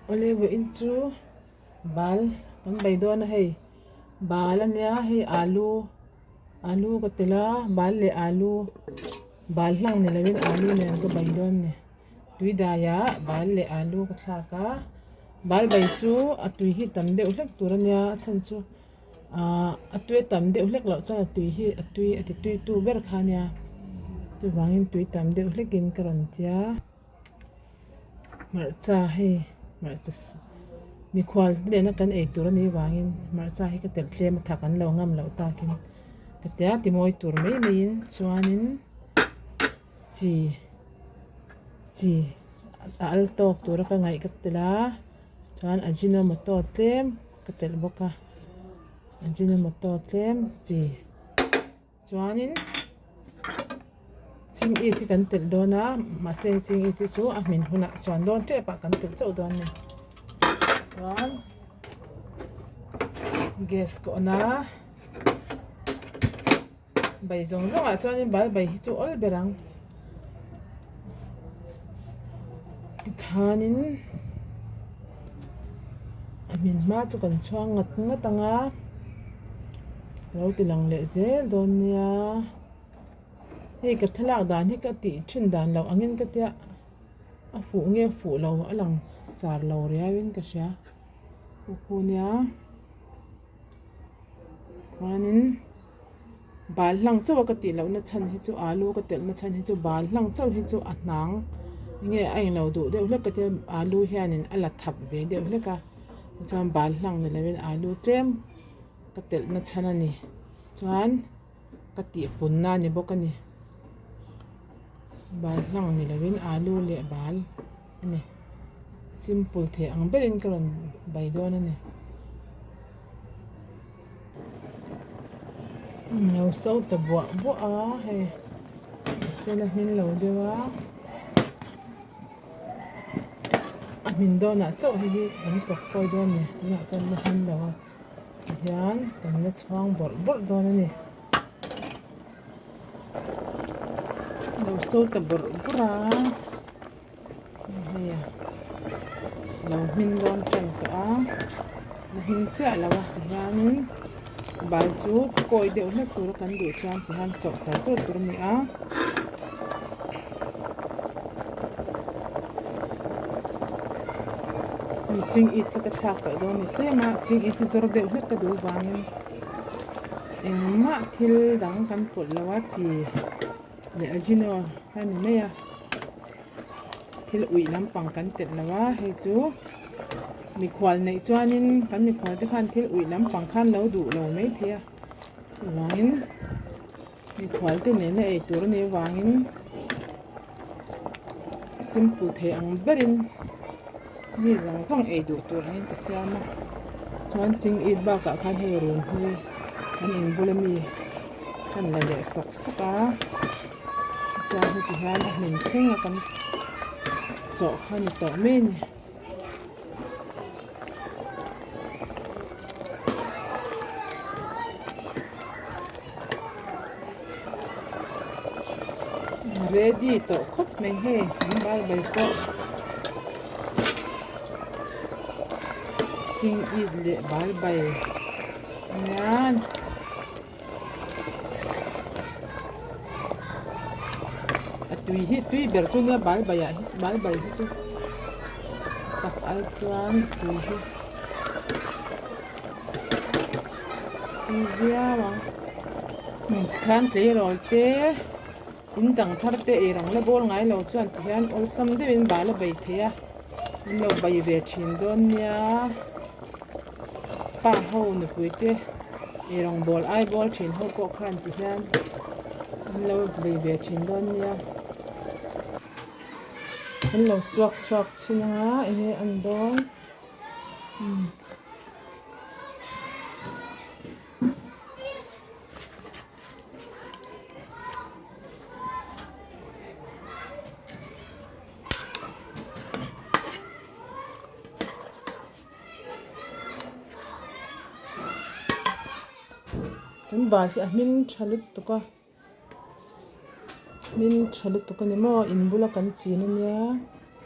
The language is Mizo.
Awle vawiin chu bal kan bei dawn a hei bal a nia hei alu alu ka tel a bal leh alu bal hlang ni lovin alu nen ka bei dawn a ni tui daiah bal leh alu ka thlak a bal bai chu a tui hi tam deuh hlek tur a nia a chhan chu Ahh a tui a tam deuh hlek loh chuan a tui hi a tui a ti tui tu ber kha ania chuvangin tui tam deuh hlekin ka rawn tia hmarcha hei hmarcha mikhual te nena kan ei tur anih vangin hmarcha hi ka telh tlem a thak an lo ngam loh takin ka tia ti mawi tur mai maiin chuanin chi chi a al tawk tura ka ngaih ka telh a chuan ajinomoto tlem. Ka telh bawk a ajinomoto tlem chi chuanin ching it hi kan telh dawn a mahse ching it hi chu a hmin hunah chuan dawn tep ah kan telh chauh dawn a ni chuan gas ka on a Bai zawng zawng ah chuanin bal bai hi chu awl ber ang tikhanin a hmin hma chu kan chhuang ngat ngat ang a lo ti lang leh zel dawn nia hei ka thlalak dan hi ka tih thin dan loh angin ka tia a fuh nge fuh lo a lang sar lo riau in ka hria hu nia. Chuanin bal hlang chauh a ka tih lohna chhan hi chu alu ka telhna chhan hi chu bal hlang chauh hi chu a hnang nge a englo duh deuh hlek ka tia alu hianin a la thap ve deuh hlek a tichuan bal hlang ni lovin alu tlem ka telhna chhan a ni chuan ka tih punna a ni bawk a ni bal hlang ni lovin alu leh bal. a ni simple thei ang berin ka rawn bai dawn a ni lo so ta buah buah a hei mahse la hmin lo deuh a a hmin dawnah chauh hei hi kan chawk kawi dawn a ni tunah chuan la hmin lo a tihian kan la chhuang bawrh bawrh dawn a ni. Lo so ta bawrh bawrh a hei a lo hmin dawn tan tawh a la hmin chiah lo a tihianin bal chu kawi deuh hlek tura kan duh chuan tihian chawh char char tur a ni a. Ching it kha ka thlak tawh dawn a ni tlem a ching it hi zawr deuh hlek ka duh vangin. Engmah thil dang kan pawlh lo a chi leh ajino a ni mai a thil uih lampang kan telh lo a hei chu mikhual neih chuanin kan mikhual te khan thil uih lampang khan lo duh lo maithei a chuvangin mikhual te nena ei tur a nih avangin simple thei ang berin mi zawng zawng ei duh tur angin ka siam a chuan ching it bakah khan hei run hlui an in bula mi kan la leh sawk sawk a chuan heti hian a hmin thleng a kan chawh kha a ni tawh mai a ni. Ready tawh khawp mai hei an bal bai pawh ching it leh bal bai ania. A tui hi tui ber chu nia bal bai ah hi bal bai hi chu tak ai chuan tui hi tui viau ang tikhian tleirawl te in dang thar te ei rang la bawl ngai lo chuan tikhian awlsam deuhin bal a bei thei a an lo bei ve thin dawn nia. Pa ho nupui te ei rawngbawl ai bawl thin ho pawh khan ti hian an lo bei ve thin dawn nia an lo suak chhuak chhin anga enge an dawn umm. Kan bal hi a hming tha lutuk a hming tha lutuk a ni maw in bula kan chin a nia.